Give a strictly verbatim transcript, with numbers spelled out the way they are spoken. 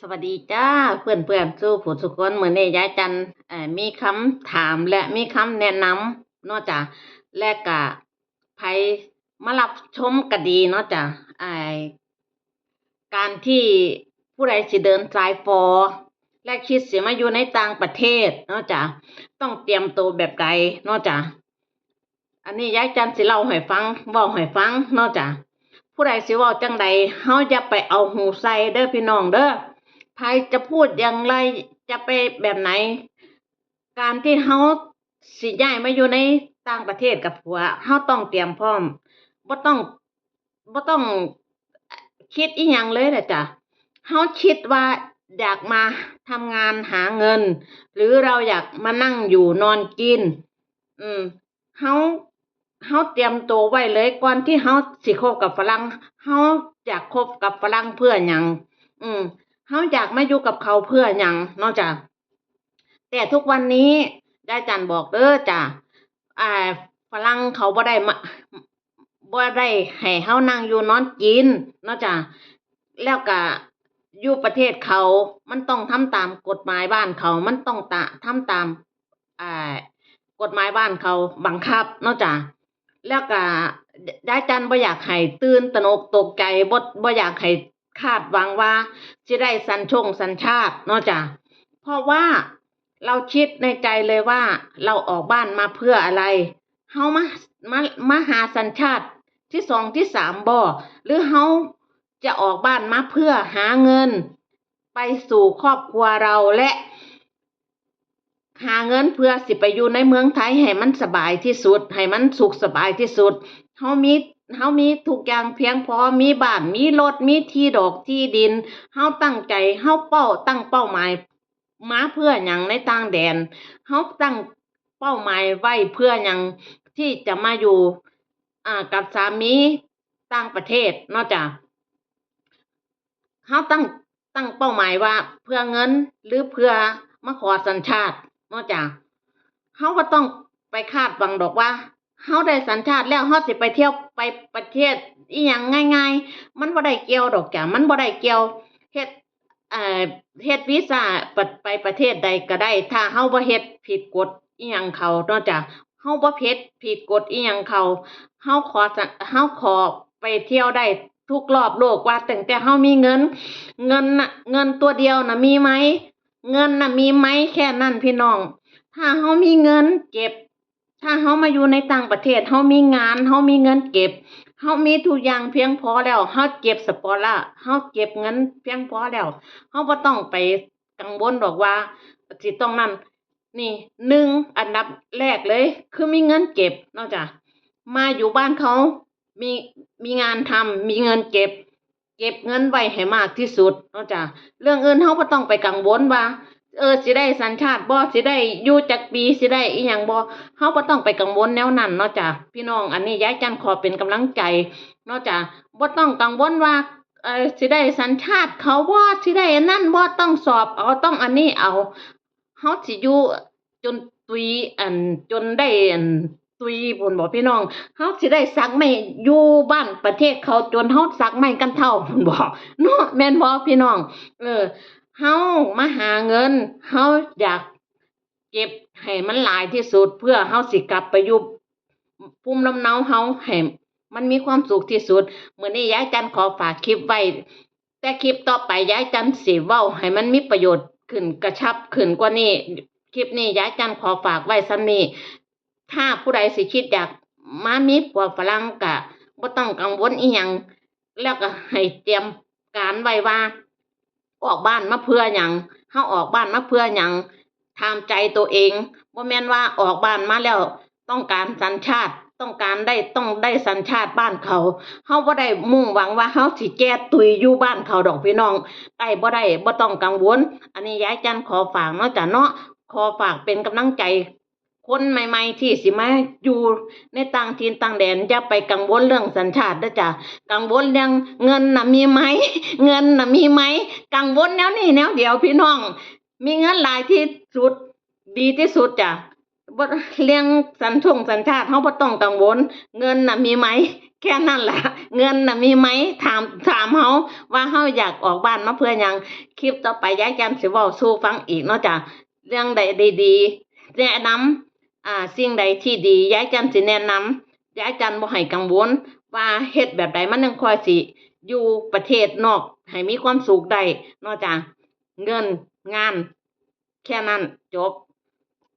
สวัสดีจ้า เพื่อนๆ สู่ผู้สู่คน มื้อนี้ยายจัน เอ่อ มีคำถามและมีคำแนะนำเนาะจ้ะ และกะไผมารับชมก็ดีเนาะจ้ะ ไอ้ การที่ผู้ใดสิเดินสายฝอ และคิดสิมาอยู่ในต่างประเทศเนาะจ้ะ ต้องเตรียมตัวแบบใดเนาะจ้ะ อันนี้ยายจันสิเล่าให้ฟัง เว้าให้ฟังเนาะจ้ะ ผู้ใดสิเว้าจั่งใด เฮาอย่าไปเอาหูใส่เด้อพี่น้องเด้อ ใผจะพูดอย่างไร จะไปแบบไหน การที่เฮาสิย้ายมาอยู่ในต่างประเทศกับผัว เฮาต้องเตรียมพร้อม บ่ต้อง บ่ต้องคิดอิหยังเลยล่ะจ้ะ เฮาคิดว่าอยากมาทำงานหาเงิน หรือเราอยากมานั่งอยู่นอนกิน อืม เฮา เฮาเตรียมตัวไว้เลย ก่อนที่เฮาสิคบกับฝรั่ง เฮาอยากคบกับฝรั่งเพื่อหยัง อืม เฮาอยากมาอยู่กับเขาเพื่อหยังเนาะจ้ะ แต่ทุกวันนี้ยายจันบอกเด้อจ้ะ อ่า ฝรั่งเขาบ่ได้มา บ่ได้ให้เฮานั่งอยู่นอนกินเนาะจ้ะ แล้วกะอยู่ประเทศเขา มันต้องทำตามกฎหมายบ้านเขา มันต้องตะ ทำตาม อ่า กฎหมายบ้านเขาบังคับเนาะจ้ะ แล้วกะยายจันบ่อยากให้ตื่นตระหนกตกใจ บ่ บ่อยากให้คาดหวังว่าสิได้สัญชงสัญชาติเนาะจ้ะ เพราะว่าเราคิดในใจเลยว่าเราออกบ้านมาเพื่ออะไร เฮามา มา มาหาสัญชาติที่สองที่สามบ่ หรือเฮาจะออกบ้านมาเพื่อหาเงินไปสู่ครอบครัวเรา และหาเงินเพื่อสิไปอยู่ในเมืองไทยให้มันสบายที่สุด ให้มันสุขสบายที่สุด เฮามี เฮามีทุกอย่างเพียงพอ มีบ้าน มีรถ มีที่ดอกที่ดิน เฮาตั้งใจ เฮาเป้า ตั้งเป้าหมายมาเพื่อหยังในต่างแดน เฮาตั้งเป้าหมายไว้เพื่อหยัง ที่จะมาอยู่ อ่า กับสามีต่างประเทศเนาะจ้ะ เฮาตั้ง ตั้งเป้าหมายว่าเพื่อเงินหรือเพื่อมาขอสัญชาติเนาะจ้ะ เฮาบ่ต้องไปคาดหวังดอกว่า เฮาได้สัญชาติแล้วเฮาสิไปเที่ยวไปประเทศอิหยังง่ายๆ มันบ่ได้เกี่ยวดอกจ้ะ มันบ่ได้เกี่ยว เฮ็ด เอ่อ เฮ็ดวีซ่า ไป ไปประเทศใดก็ได้ ถ้าเฮาบ่เฮ็ดผิดกฎอิหยังเขาเนาะจ้ะ เฮาบ่เฮ็ดผิดกฎอิหยังเขา เฮาขอสะ เฮาขอไปเที่ยวได้ทุกรอบโลก ว่าตั้งแต่เฮามีเงิน เงินน่ะ เงินตัวเดียวน่ะมีไหม เงินน่ะมีไหม แค่นั้นพี่น้อง ถ้าเฮามีเงินเก็บ ถ้าเฮามาอยู่ในต่างประเทศ เฮามีงาน เฮามีเงินเก็บ เฮามีทุกอย่างเพียงพอแล้ว เฮาเก็บสปอร์ตละ เฮาเก็บเงินเพียงพอแล้ว เฮาบ่ต้องไปกังวลดอกว่าสิต้องนั่น นี่ หนึ่ง อันดับแรกเลย คือมีเงินเก็บเนาะจ้ะ มาอยู่บ้านเขา มี มีงานทำ มีเงินเก็บ เก็บเงินไว้ให้มากที่สุดเนาะจ้ะ เรื่องอื่นเฮาบ่ต้องไปกังวลว่า เออ สิได้สัญชาติบ่ สิได้อยู่จักปี สิได้อิหยังบ่ เฮาบ่ต้องไปกังวลแนวนั้นเนาะจ้ะ พี่น้อง อันนี้ยายจันขอเป็นกำลังใจเนาะจ้ะ บ่ต้องกังวลว่า เอ่อ สิได้สัญชาติเขาบ่ สิได้อันนั้นบ่ ต้องสอบเอา ต้องอันนี้เอา เฮาสิอยู่จนตุย อัน จนได้ อัน ตุยพู้นบ่พี่น้อง เฮาสิได้สักไม้อยู่บ้านประเทศเขาจนเฮาสักไม้กันเฒ่าพู้นบ่ เนาะ แม่นบ่พี่น้อง เออ เฮามาหาเงิน เฮาอยากเก็บให้มันหลายที่สุด เพื่อเฮาสิกลับไปอยู่ภูมิลำเนาเฮาให้มันมีความสุขที่สุด มื้อนี้ยายจันขอฝากคลิปไว้ แต่คลิปต่อไปยายจันสิเว้าให้มันมีประโยชน์ขึ้น กระชับขึ้นกว่านี้ คลิปนี้ยายจันขอฝากไว้ส่ำนี้ ถ้าผู้ใดสิคิดอยากมามีผัวฝรั่งกะบ่ต้องกังวลอิหยัง แล้วก็ให้เตรียมการไว้ว่า ออกบ้านมาเพื่อหยัง เฮาออกบ้านมาเพื่อหยัง ถามใจตัวเอง บ่แม่นว่าออกบ้านมาแล้วต้องการสัญชาติ ต้องการได้ ต้องได้สัญชาติบ้านเขา เฮาบ่ได้มุ่งหวังว่าเฮาสิแก่ตุยอยู่บ้านเขาดอกพี่น้อง ได้บ่ได้ บ่ต้องกังวล อันนี้ยายจันขอฝากเนาะจ้ะเนาะ ขอฝากเป็นกำลังใจ คนใหม่ๆที่สิมาอยู่ในต่างถิ่นต่างแดน อย่าไปกังวลเรื่องสัญชาติเด้อจ้ะ กังวลเรื่องเงินน่ะมีไหม เงินน่ะมีไหม กังวลแนวนี้แนวเดียวพี่น้อง มีเงินหลายที่สุด ดีที่สุดจ้ะ บ่ เรื่องสัญชงสัญชาติเฮาบ่ต้องกังวล เงินน่ะมีไหม แค่นั้นล่ะ เงินน่ะมีไหม ถาม ถามเฮาว่าเฮาอยากออกบ้านมาเพื่อหยัง คลิปต่อไปยายจันสิเว้าสู่ฟังอีกเนาะจ้ะ เรื่องใดดีๆ แนะนำ อ่า สิ่งใดที่ดี ยายจันสิแนะนำ ยายจันบ่ให้กังวลว่าเฮ็ดแบบใดมันยังค่อยสิอยู่ประเทศนอกให้มีความสุขได้เนาะจ้ะ เงิน งาน แค่นั้น จบ